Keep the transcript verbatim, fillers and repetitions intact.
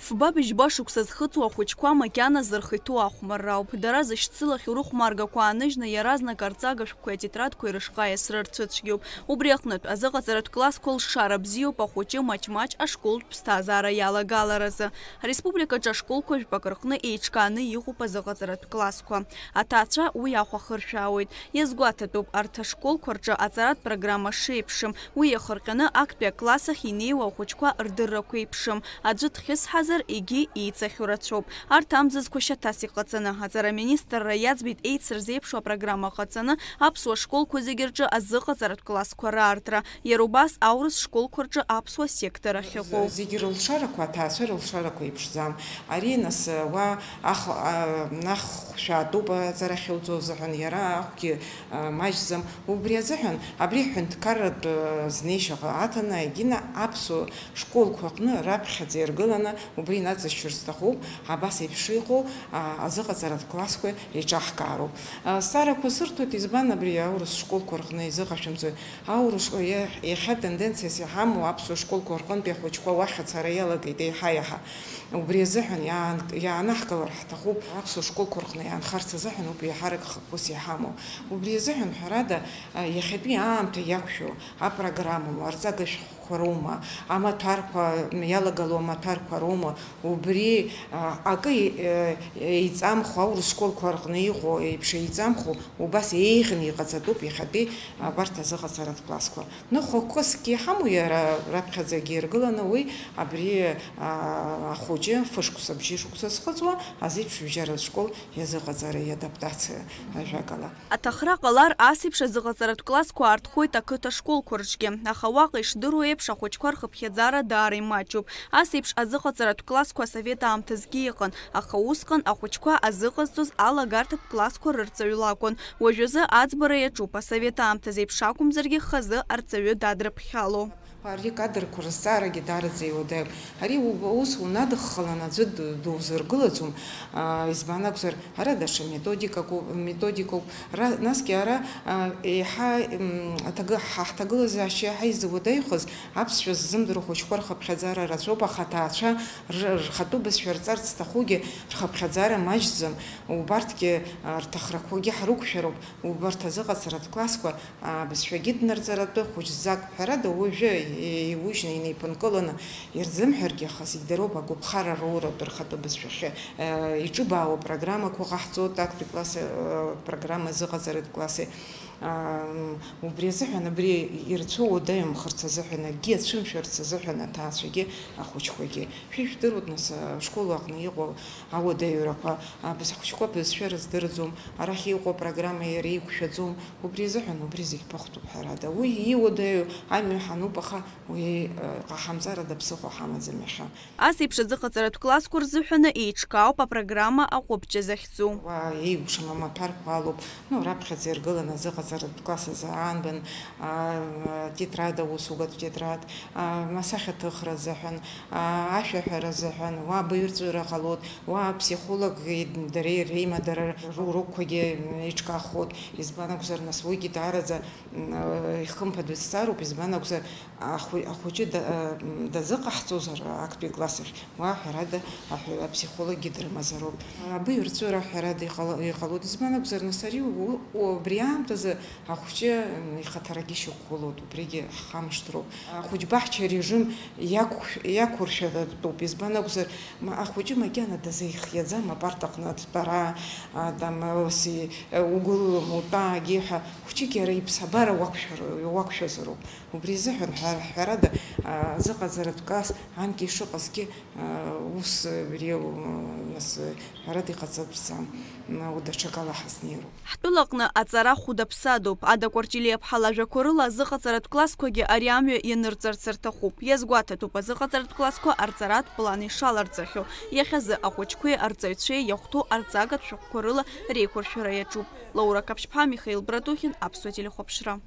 Фба-быжьба шықәса зхыҵуа ахәыҷқәа макьаназы рхы иҭоу ахәмарра ауп. Дара зышьцылахь урыхәмаргақәа ааныжьны, иаразнак арҵага шәҟәқәеи атетрадқәеи рышҟа иасрырцәыцәгьоуп. Убри аҟнытә, азыҟаҵаратә классқәа лшара бзиоуп ахәыҷы маҷ-маҷ ашколтә ԥсҭазаара иалагаларазы. Ареспубликаҿы ашколқәа жәпак рҟны еиҿкааны иҟоуп азыҟаҵаратә классқәа. Аҭаацәа уи ахә ахыршәаауеит. Иазгәаҭатәуп, арҭ ашколқәа рҿы аҵаратә программа шеиԥшым. Уи иахырҟьаны актәи акласс ахь инеиуа ахәыҷқәа рдыррақәа еиԥшым. Аӡәы дхьысҳазар, егьи еицахьоу рацәоуп. Арҭ амзызқәа шьаҭас иҟаҵаны, аҵара аминистрра иаӡбеит еицырзеиԥшу апрограмма ҟаҵаны, аԥсуа школқәа зегьы рҿы азыҟаҵаратә классқәа раартра, иара убас аурыс школқәа рҿы аԥсуа сектор ахьыҟоу. Зегьы рылшарақәа, аҭаацәа рылшарақәа еиԥшӡам. Ари, нас, уа ах-, а, ахәшә аатәуп аҵара ахьуӡо азыҳәан, иара ахәгьы, а, маҷӡам. Убри азыҳәан, абри аҳәынҭқарратә, а, знеишьаҟа аҭаны, егьина аԥсуа школқәа аҟны раԥхьаӡа иргыланы убри инаҵышьыр сҭахуп, абас еиԥш иҟоу, а, азыҟаҵаратә классқәа еиҿаҳкаароуп. А, зҵаарақәа сырҭоит, избан абри аурыс школқәа рҟны изыҟашәымҵои? Аурыс школ-, иа-, иахьа тенденциас иҳамоу аԥсуа школқәа рҟынтәи ахәыҷқәа уахь ацара иалагеит еиҳа-иаҳа. Убри азыҳәан иаан-, иаанаҳкылар ҳҭахуп, аԥсуа школқәа рҟны иаанхарц азыҳәан ауп еиҳарак хықәкыс иҳамоу. Убри азыҳәан, ҳәарада, а, иахьатәи аамҭа иақәшәо апрограммоума, арҵага шәҟәқәа роума, амаҭәарқәа, иалагало амаҭәарқәа роума, убри, а, акы, е-, еиҵамхо, аурыс школқәа рҟны иҟоу еиԥш еиҵамхо, убас еиӷьны иҟаҵатәуп иахьатәи абарҭ азыҟаҵаратә классқәа. Ныхәа кыск иҳамоу иара раԥхьаӡагьы иргыланы уи абри, а, ахәыҷы фышықәса, бжьышықәса зхыҵуа азеиԥшбжьаратә школ иазыҟаҵара, иадаптациа, ажәакала. Аҭахра ҟалар, ас еиԥш азыҟаҵаратә классқәа аартхоит ақыҭа школқәа рҿгьы, аха уаҟа ишдыру еиԥш ахәыҷқәа рхыԥхьаӡара даара имаҷуп. Ас еиԥш азыҟаҵаратә классқәа асовет аамҭазгьы иҟан, аха усҟан ахәыҷқәа азыҟазҵоз алагарҭатә классқәа рырҵаҩы лакәын. Уажәазы аӡбара иаҿуп, асовет аамҭазы еиԥш акәымзаргьы хазы арҵаҩы дадрыԥхьало. Ари кадрқәа рызҵаарагьы даараӡа иуадаҩуп. Ари у-, ус унадыххылан аӡәы д-, дузыргылаӡом, аа, избан акәзар, ара даҽа методикақәоуп, методикоуп. Ра-, насгьы ара, аа, еиҳа, м, аҭагы-, ҳа ҳҭагылазаашьа еиҳа изуадаҩхаз аԥсшәа ззымдыруа хәыҷқәа рхыԥхьаӡара рацәоуп, аха аҭаацәа р-, рхатәы бызшәа рҵарц зҭахугьы рхыԥхьаӡара маҷӡам. Убарҭгьы, аа, рҭахрақәагьы ҳрықәшәароуп. Убарҭ азыҟаҵаратә классқәа, аа, бызшәагьы днарҵаратәы хәыҷӡак, ҳәарада, уажәы еиужьны инеиԥынкыланы ирзымҳәаргьы, аха зегь дароуп, агәаԥхара роуратә рхатәы бызшәахьы, э, иҿыбаауа программақәа ҟаҳҵоит, актәи класс, э, программа азыҟаҵаратә класси. Ам, убри азыҳәан, абри ирцәыуадаҩымхарц азыҳәан, акгьы ацәымшәарц азыҳәан аҭаацәагьы ахәыҷқәагьы. Шәижәдыруеит, нас, ашкол аҟны иҟоу ауадаҩрақәа, абас ахәыҷқәа бызшәа рыздырӡом, арахь иҟоу апрограмма иара иқәшәаӡом, убри азыҳәан убри зегь ԥыхәтәуп, ҳәарада. Уи иуадаҩу амҩа ҳануп, аха уи, э, ҟаҳамҵарада ԥсыхәа ҳамаӡам иахьа. Ас еиԥш азыҟаҵаратә классқәа рзыҳәаны еиҿкаауп апрограмма аҟәыбҷа захьӡу. Уа еиуша амаҭәарқәа алоуп, ну, раԥхьаӡа иргыланы азыҟаҵаратә класс азы аанбан, а, тетрад, аусугатә тетрад, а, асахьаҭыхра азыҳәан, а, ашәаҳәара азыҳәан, уа абаҩрҵәыра ҟалоит, уа аԥсихологи дареи реимадара ру-, рықәқәагьы еиҿкаахоит. Избан акәзар, нас уигьы даараӡа, м, ихымԥадоу зҵаароуп, избан акәзар, ахәы-, ахәыҷы да-, м, дазыҟаҳҵозар актәи класс ахь, уа, ҳәарада, аҳәа-, апсихологгьы дрымазароуп. Абаҩрҵәыра, ҳәарада, иҟала-, иҟалоит, избан акәзар, нас ари у-, у-, убри аамҭазы ахәҷы, м, ихаҭарагьы шьақәгылоуп, убригьы ҳхамышҭроуп. Ахәыҷбаҳча арежим иақәшә-, иақәыршәатәуп, избан акәзар, ма-, ахәыҷы макьана дазаихиаӡам апарта аҟны дтәара, а, там, ус, и, угыл, утәа, агьи ҳәа, хәҷык иара иԥсабара уақәшәар-, уақәшәазароуп. Убри азыҳәан, ҳәа-, ҳәарада, а, азыҟаҵаратә класс анкьа ишыҟазгьы, а, ус, а, иреиуоу, а, нас, а, ҳәарада, иҟаҵатәӡам, а, даҽакала ҳазнеироуп. Ҳтәылаҟны аҵара хәыда-ԥсадоуп. Ада Кәарҷелиаԥҳа лажәақәа рыла азыҟаҵаратә классқәагьы ари амҩа ианырҵарц рҭахуп. Иазгәаҭатәуп азыҟаҵаратә классқәа арҵаратә план ишаларҵахьоу. Иахьазы ахәыҷқәеи арҵаҩцәеи иахәҭоу арҵагатә шәҟәқәа рыла реиқәыршәара иаҿуп. Лаура Каԥшьԥҳа, Михаил Братухин, Аԥсуа телехәаԥшра.